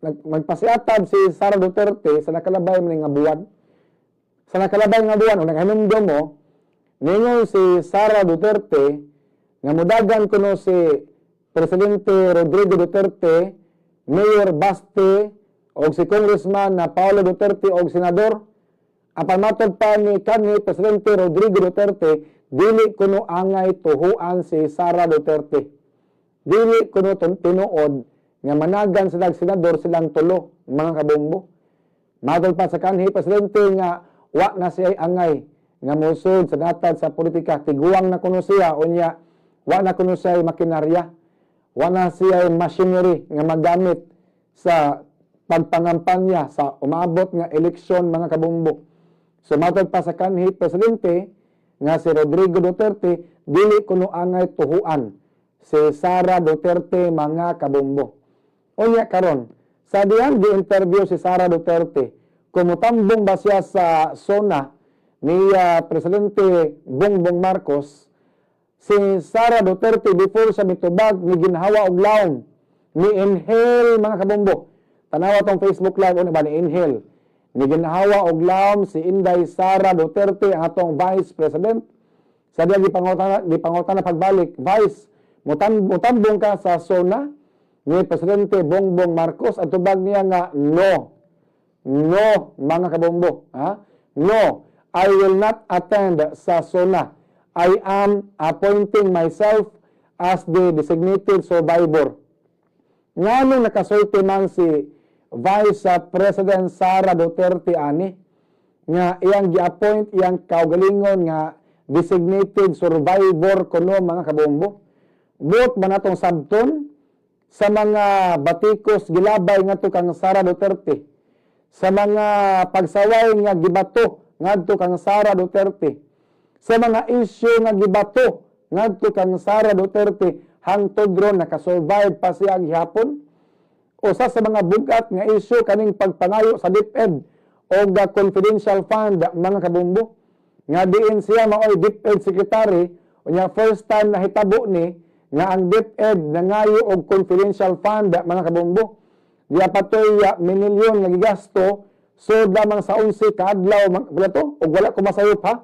Magpasiatab si Sara Duterte sa nakalabay man nga buwan. Sa nakalabay nga buwan, o naghinumdom mo, ningon si Sara Duterte nga mudagan kuno si Presidente Rodrigo Duterte, Mayor Baste, o si Congressman na Paolo Duterte o senador. Apan matod pa ni kanhi Presidente Rodrigo Duterte, dili kuno angay tuhuan si Sara Duterte. Dili kuno tinuod nga managan silang senador silang tulo, mga kabombo. Matod pa sa kanhi presidente nga wa na siya angay nga mosud sa natad sa politika, tiguang na kuno siya, unya wa na kuno siya makinarya. Wa na siya machinery nga magamit sa pagpangampanya sa umaabot nga eleksyon, mga kabombo. So matod pa sa kanhi presidente nga si Rodrigo Duterte, dili kuno angay tuhuan si Sara Duterte, mga kabombo. Unya karon, sa diyang gi-interview si Sara Duterte, kumutambong ba siya sa SONA ni Presidente Bongbong Marcos, si Sara Duterte before sa mitubag ni ginhawa og lawom, ni inhale, mga kabombo. Tanawa tong Facebook Live una ba, ni inhale. Ni ginhawa og lawom si Inday Sara Duterte, ang atong Vice President. Sa diya gipangutana pagbalik, "Vice, mutambong ka sa SONA ni Presidente Bongbong Marcos?" Ang tubag niya nga, "No. No, mga kabombo. Ha? No, I will not attend sa SONA. I am appointing myself as the designated survivor." Ngano nakasulti man si Vice President Sara Duterte ani nga iyang gi-appoint iyang kaugalingon nga designated survivor kuno, mga kabombo? Buot ba natong sabton sa mga batikos gilabay ngadto kang Sara Duterte, sa mga pagsaway nga gibato ngadto kang Sara Duterte, sa mga isyu nga gibato ngadto kang Sara Duterte, hangtod ron nakasurvive pa siya gihapon? Usa sa mga bugat nga isyu kaning pagpangayo sa DepEd og confidential fund, mga kabombo, nga diin siya maoy DepEd secretary. Unya first time na hitabo ni nga ang DepEd nangayo og confidential fund, mga kabombo. Diya patoy milyon nga gigasto so lamang sa 11 ka adlaw wala to. Og wala ko masayop ha,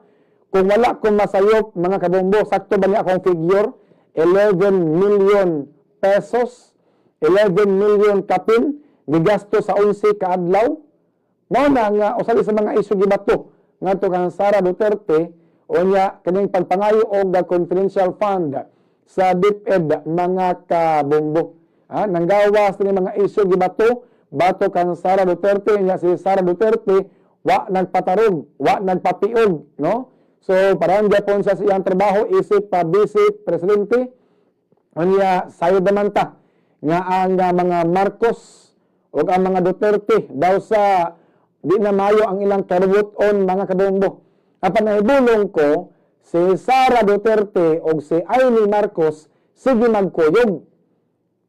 kung wala ko masayop, mga kabombo, sakto ba niya akong figure, 11 million pesos, 11 million kapin gigasto sa 11 ka adlaw? Mao na nga usa sa mga isyu gibato ngadto kang Sara Duterte, unya kaning pagpangayo og the confidential fund sa DepEd, mga kabombo. Ha, nanggawas ni mga isyu gibato bato kang Sara Duterte, nya si Sara Duterte wa nagpatarog, wa nagpapiog, no? So parang gyapon sa iyang trabaho isip pa vice presidente. Unya sayod naman ta nga ang mga Marcos o ang mga Duterte daw sa di na mayo ang ilang karubuton, mga kabombo. Apan nahibulong ko si Sara Duterte o si Imee Marcos sige magkuyog.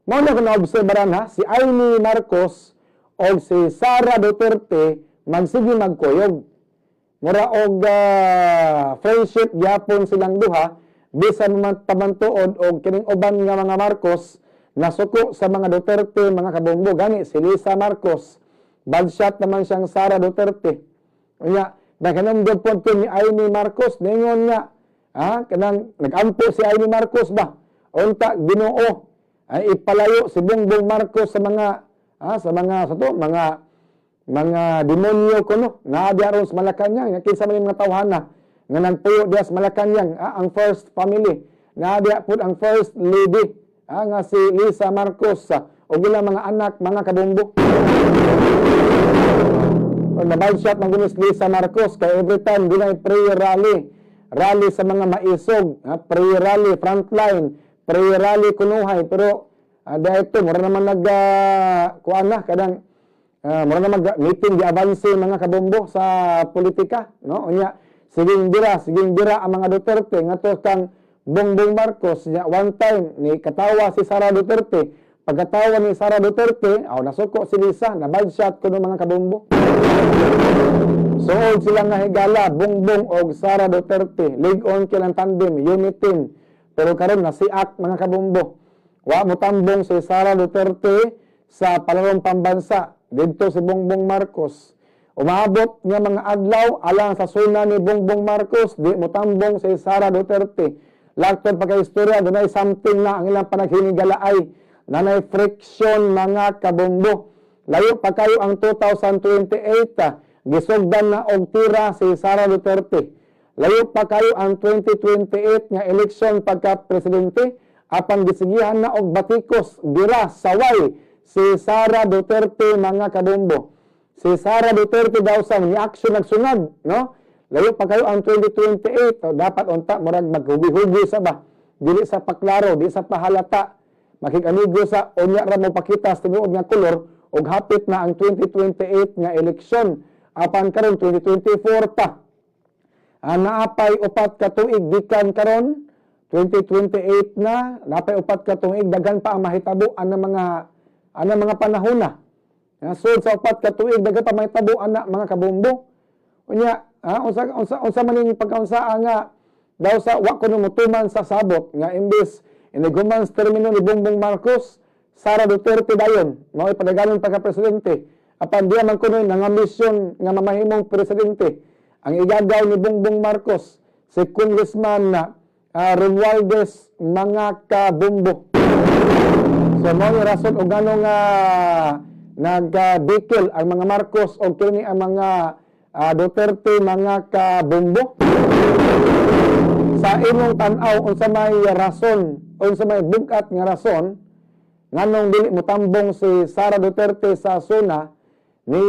Mao na ko naobserbaran ha, si Imee Marcos o si Sara Duterte magsige magkuyog. Mura og friendship gyapon silang duha bisan man tabantuod og kining uban nga mga Marcos nasuko sa mga Duterte, mga kabombo. Gani si Lisa Marcos, bad shot naman siyang Sara Duterte. Unya nakahinumdom po ni Imee Marcos, ningon nga kanang nagampo si Imee Marcos ba, "Unta Ginoo ay ipalayo si Bongbong Marcos sa mga sa mga sa to mga demonyo kuno naa diya aron sa Malacanang." Nga kinsa man yung mga tawhana nga nagpuyo diya sa Malacanang, ang first family, naa diya pud ang first lady nga si Lisa Marcos ug ilang mga anak, mga kabombo. Na-bad shot man gud Lisa Marcos kay every time dunay prayer rally, rally sa mga maisog, prayer rally frontline, prayer rally kunuhay, pero dahil ito mura naman nag kuan na kadang mura naman mag meeting di avanse, mga kabombo, sa politika, no? Unya sige bira ang mga Duterte ngadto kang Bongbong Marcos. Nya one time ni katawa si Sara Duterte. Pagkatawa ni Sara Duterte, aw, nasuko si Lisa, na bad shot kuno, mga kabombo. Suod sila nga higala, Bongbong og Sara Duterte, lig-on kilang tandem, unit team. Pero karon nasiak, mga kabombo. Wa mo tambong si Sara Duterte sa Palarong Pambansa didto si Bongbong Marcos. Umaabot nga mga adlaw, alang sa SONA ni Bongbong Marcos, di motambong si Sara Duterte. Laktod pagka-istorya, dunay something na ang ilang panaghinigalaay, nanay friction, mga kabombo. Layo pa kayo ang 2028, gisugdan na og tira si Sara Duterte. Layo pa kayo ang 2028 nga eleksyon pagka presidente, apan gisigihan na og batikos, gira, saway si Sara Duterte, mga kabombo. Si Sara Duterte daw sa ni action nagsunod, no? Layo pa kayo ang 2028, o, dapat unta murag maghubi-hubi sa ba. Dili sa paklaro, di sa pahalata. Makig-amigo sa unya ra mo pakita sa tinuod nga kolor og hapit na ang 2028 nga eleksyon. Apan karon 2024 pa. Ang naapay 4 ka tuig gikan karon 2028 na, naapay 4 ka tuig, daghan pa ang mahitabo ana mga panahon na. Ya, sud sa 4 ka tuig daghan pa mahitabo ana, mga kabombo. Unya, unsa man ning pagkaunsaa nga daw sa wa kuno motuman sa sabot nga imbes iniguman sa termino ni Bongbong Marcos, Sara Duterte dayon mao padaganon pagka presidente, apan diya man kuno nangambisyon nga mamahimong presidente. Ang igagaw ni Bongbong Marcos si Congressman na Romualdez, mga kabombo. So mao ni rason og ngano nga nagabikil ang mga Marcos o kini ang mga Duterte, mga kabombo. Sa imong tan-aw, unsa may rason, unsa may bug-at nga rason nganong dili motambong si Sara Duterte sa SONA ni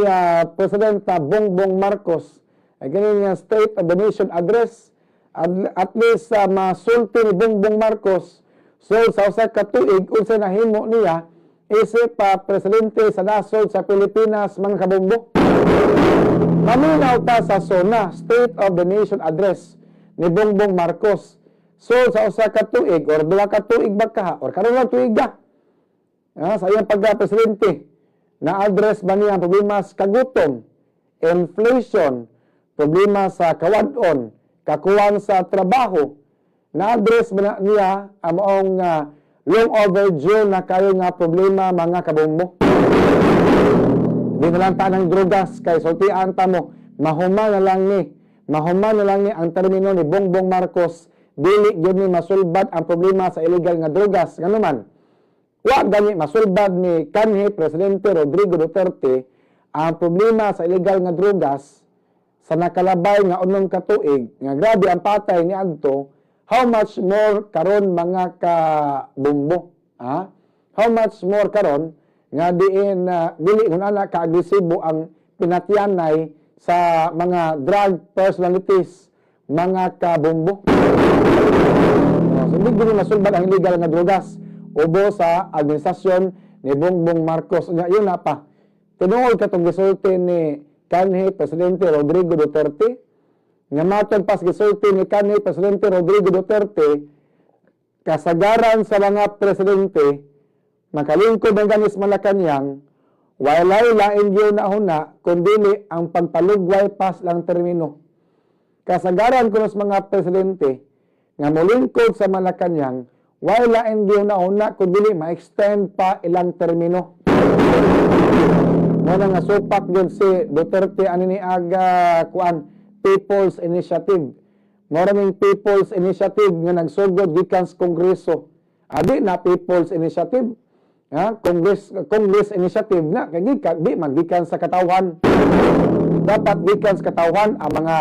Presidenta Bongbong Marcos? Ay kini nga State of the Nation Address, at least masulti ni Bongbong Marcos so sa 1 ka tuig unsa nahimo niya isip pa presidente sa nasod sa Pilipinas, mga kabombo. Paminaw ta sa SONA, State of the Nation Address ni Bongbong Marcos. So sa 1 ka tuig or 2 ka tuig ba kaha or karon lang tuig ka. Sa iyang pagka-presidente, na-address ba niya ang problema sa kagutom, inflation, problema sa kawad-on, kakuwan sa trabaho? Na-address ba na niya ang maong long overdue na kayo nga problema, mga kabombo? Di na lang ta ng drogas kay sultian ta mo, mahuman na lang ni ang termino ni Bongbong Marcos, dili gyud ni masulbad ang problema sa illegal nga drogas. Ngano man wa gani masulbad ni kanhi Presidente Rodrigo Duterte ang problema sa illegal nga drogas sa nakalabay nga 6 ka tuig nga grabe ang patay ni adto, how much more karon, mga kabombo, ha? How much more karon nga diin dili kung ana ka-agresibo ang pinatyanay sa mga drug personalities, mga kabombo? Oh, so hindi gini masulbad ang illegal nga drogas ubo sa administrasyon ni Bongbong Marcos. Nya yun na pa. Tinuod katong gisulti ni kanhi Presidente Rodrigo Duterte nga matod pas gisulti ni kanhi Presidente Rodrigo Duterte, kasagaran sa mga presidente makalingkod ng ganis Malacanang, walay lain gyud na huna kundili ang pagpalugway pas lang termino. Kasagaran kuno sa mga presidente nga molingkod sa Malacanang, walay lain gyud na huna kundili ma-extend pa ilang termino. Mo na nga supak gyud si Duterte ani ni aga kuan People's Initiative. Mao ra ning People's Initiative nga nagsugod gikan sa Kongreso. Adi na People's Initiative. Ha? Congress Initiative na kay gikan di man gikan sa katawhan. Dapat gikan sa katawhan ang mga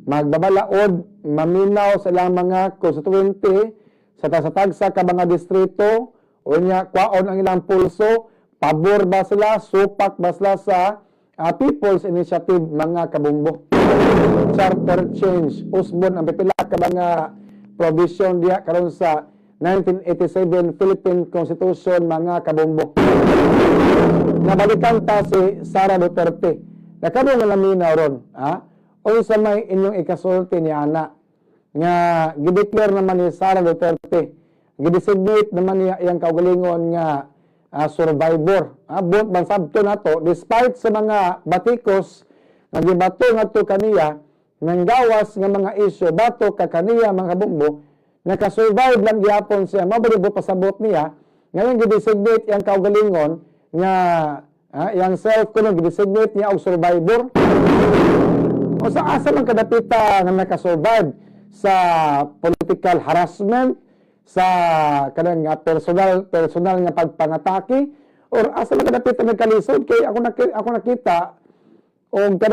magbabalaod, maminaw sa ilang mga constituente sa tagsa ka mga distrito, unya kwaon ang ilang pulso, pabor ba sila, supak ba sila sa People's Initiative, mga kabombo. Charter change, usbon ang pipila ka mga provision diha karon sa 1987 Philippine Constitution, mga kabombo. Nabalikan ta si Sara Duterte. Nakaroon nga laminaw ron, ha? Unsa may inyong ikasulti ni ana nga gideclare naman ni Sara Duterte, gidesignate naman niya iyang kaugalingon nga survivor. Buot man sabto nato, despite sa mga batikos nga gibato ngadto kaniya nang gawas nga mga isyu batok ka kaniya, mga kabombo, nakasurvive lang gihapon siya. Mao ba pasabot niya ngayon gidesignate iyang kaugalingon nga iyang self kuno gidesignate niya og survivor. O sa asa man kadapita nga nakasurvive sa political harassment, sa kanang nga personal personal nga pagpangatake, or asa man kadapita nagkalisod kay ako nakita og kanang